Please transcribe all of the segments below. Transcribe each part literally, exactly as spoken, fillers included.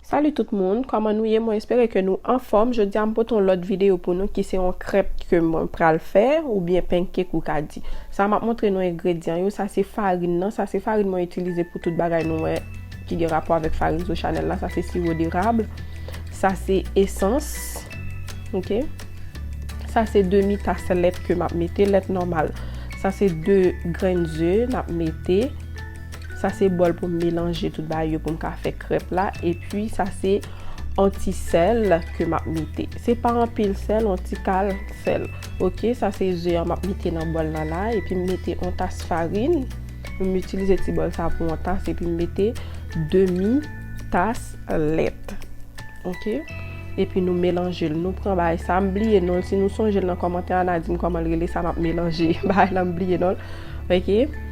Salut tout moun, kòman nou ye? Mwen espere ke nou anfòm. Jodi a m pote yon lòt videyo pou nou ki se yon krèp ke mwen pral fè, oubyen pancake ou ka di. Sa m ap montre nou engredyan yo, sa se farin nan, sa se farin mwen itilize pou tout bagay nou wè ki gen rapò avèk farin sou chanèl la, sa se siwo derab, sa se esans, ok? Sa se demi tas lèt ke m ap mete, lèt nòmal. Sa se de grenn ze n ap mete. Sa se bòl pou m melanje tout bagay yo pou m ka fè krèp la. Epi sa se yon ti sèl ke m ap mete. Se pa anpil sèl, yon ti kal sèl. Ok, sa se ze an m ap mete nan bòl la la. Epi m mete yon tas farin. M itilize ti bòl sa pou yon tas. Epi m mete demi tas lèt. Ok? Epi nou melanje l. Nou pran bagay sa. M bliye non l. Si nou sonje l nan kòmantè a, n a di m kòman l rele sa m ap melanje. Bagay la m bliye non l. Ok?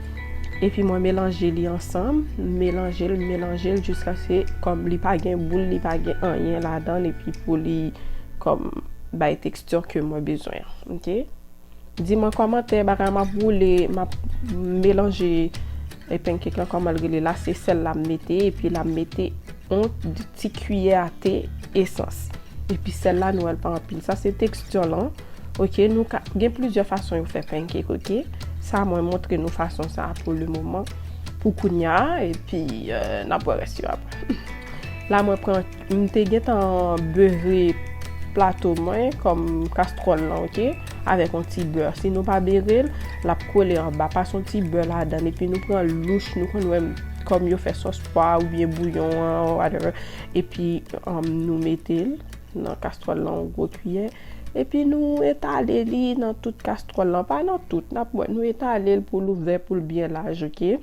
Epi mwen melanje li ansanm. M melanje l, m melanje l jiskaske kòm li pa gen boul, li pa gen anyen ladan l. Epi pou li kòm bay teksti ke mwen bezwen. Ok? Di mwen kòmantè bagay m ap woule, m ap melanje e pancake lan kòman l rele la, se sèl la m mete, epi la m mete yon ti kiyè a te esans. Epi sèl la nou wè l pa anpil. Sa se teksti lan. Ok, nou ka gen plizyè fason yo fè pancake, ok? Sa mwen montre nou fason sa pou le moman, pou kounya, epi euh, n ap wè rès yo apre. La mwen pran, m te gentan bere plato mwen kòm kastwòl lan, ok? Avèk yon ti bè. Si nou pa bere l, l ap kole anba. Pase yon ti bè ladan l. Epi nou pran louch, nou konn wè kòm yo fè sòs pwa oubyen bouyon an, whatever. Epi um, nou mete l nan kastwòl lan yon gwo kiyè. Epi nou etale li nan tout kastwòl lan. Pa nan tout, n ap wè. Nou etale l pou l ouvè, pou l byen laj, ok?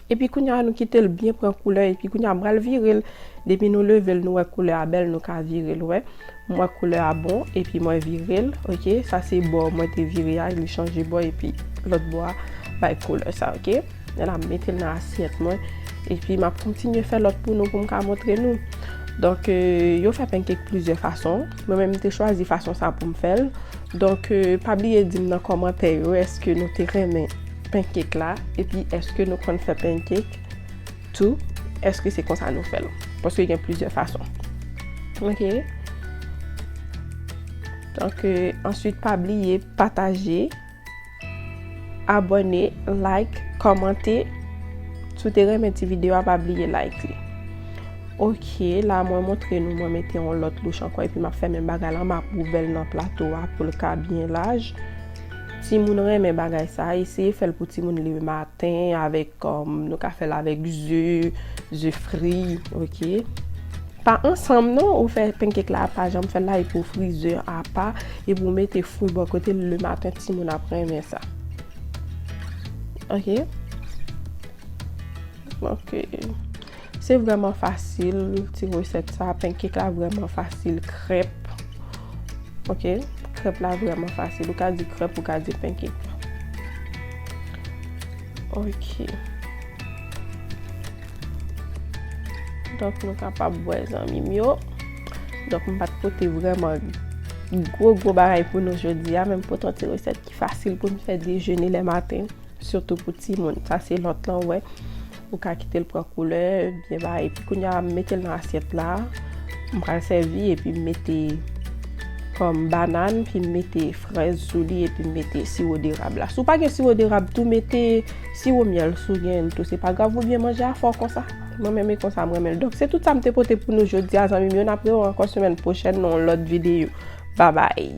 Epi kounye a nou kite l byen pran koulè, epi kounye a m pral vire l. Depi nou leve l, nou wè koulè a bèl, nou ka vire l, wè. M wè koulè a bon, epi mwen vire l, ok. Sa se bò mwen te vire a, li chanje bò, epi lòt bò a bay koulè sa, ok. Lè la m mete l nan asyèt mwen, epi m ap kontinye fè lòt pou nou, pou m ka montre nou. Donk, euh, yo fè pancake plizyè fason. Mwen menm, m te chwazi fason sa pou m fè l. Donk, euh, pa bliye di m nan kòmantè yo, èske nou te renmen pancake la, epi èske nou konn fè pancake tou, èske se konsa nou fè l? Paske gen plizyè fason. Ok? Donk, euh, answit, pa bliye pataje, abòne, like, kòmante. Si w te renmen ti videyo a, pa bliye like li. Ok, la mwen montre nou, mwen mete yon lòt louch ankò, epi m ap fè menm bagay la, m ap ouvè l nan plato a pou l ka byen laj. Timoun renmen bagay sa, eseye fè l pou timoun le maten avèk, um, nou ka fè l avèk ze, ze fri, ok. Pa ansanm non, ou fè pancake la apa, janm fè l la, epi w fri ze apa, epi w mete fwi bò kote l le maten, timoun ap renmen sa. Ok. Ok. Se vrèman fasil, ti resèt sa. Pancake la vrèman fasil. Krèp. Ok. Krèp la vrèman fasil. Ou ka di krèp, ou ka di pancake. Ok. Donk, nou kapab wè zanmi m yo. Donk, m pa t pote vrèman gwo, gwo bagay pou nou jodi a, men m pote yon ti resèt ki fasil pou n fè dejene lè maten. Sitou pou timoun. Sa se lòt lan, w wè. Ou ka kite l pran koulè, byen bagay. Epi kounye a, m mete l nan asyèt la. M pral sèvi, epi m mete kòm banann, pi m mete frèz sou li, epi m mete siwo derab la. Si w pa gen siwo derab tou, mete siwo myèl si w gen l tou. Se pa grav, oubyen manje a fò konsa. Mwen menm, e konsa m renmen l. Donk, se tout sa m te pote pou nou jodi a, zanmi m yo. N ap rewè ankò semèn pwochèn nan yon lòt videyo. Babay!